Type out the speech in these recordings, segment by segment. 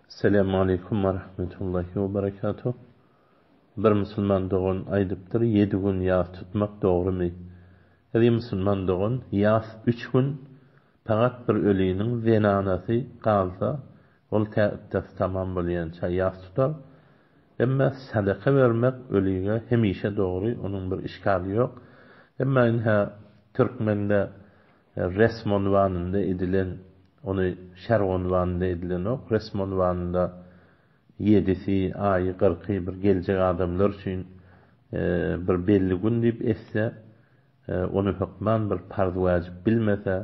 Esselamu aleýkum we rahmetullahi we berekatuh. Bir musulman dogan aýdypdyr, ýedi gün ýas tutmak dogrymy? Eziz musulman dogan, ýas üç gün, pagat bir öliniň zenanasy galsa, ol tä yddasy tamam bolýança ýas tutar. Emma sadaka bermek ölige hemişe dogry, onuň bir işgaly ýok. Emma ynha türkmende Resm unwanynda edilen, ony şerg unwanynda edilenok, resm unwanynda ýedisi, aýy, kyrky bir geljek adamlar üçin bir belli gün diýip etse, ony hökman bir parz-wajyp bilmese,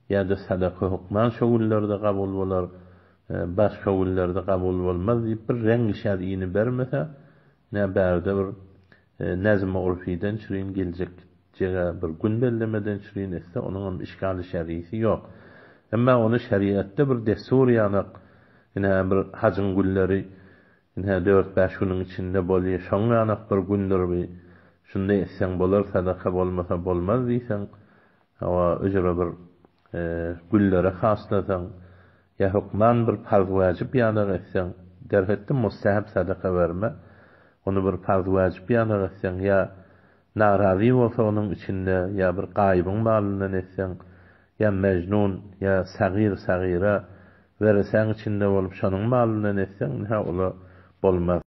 ýa-da sadaka hökman şo günlerde kabul bolar, başga günlerde kabul bolmaz diýip bir reňgi-şäz inibermese, nä bärde bir Näzmi urfiden çürin geljek jege bir gün bellemeden çürin etse onuňam işgali şerisi ýok. Emma ony şeriatda bir dessur ýanak ine bir hajyň günleri ine dört-bäş günüň içinde bolýa şoň ýanak bir gündür bi şunda etseň bolar sadaka bolmasa bolmaz diýseň hawa öjre bir Günlere haslasaň, ýa hökman bir parz-wajyp ýanak etseň, derhetde mustahap sadaka berme, ony bir parz-wajyp ýanak etseň, ýa narazy bolsa onuň içinde, ýa bir gaýybyň malyndan etseň, ýa mejnun, ýa sagyr, sagyra, weresäň içinde bolup şonuň malyndan etseň, ynha ola bolmaz.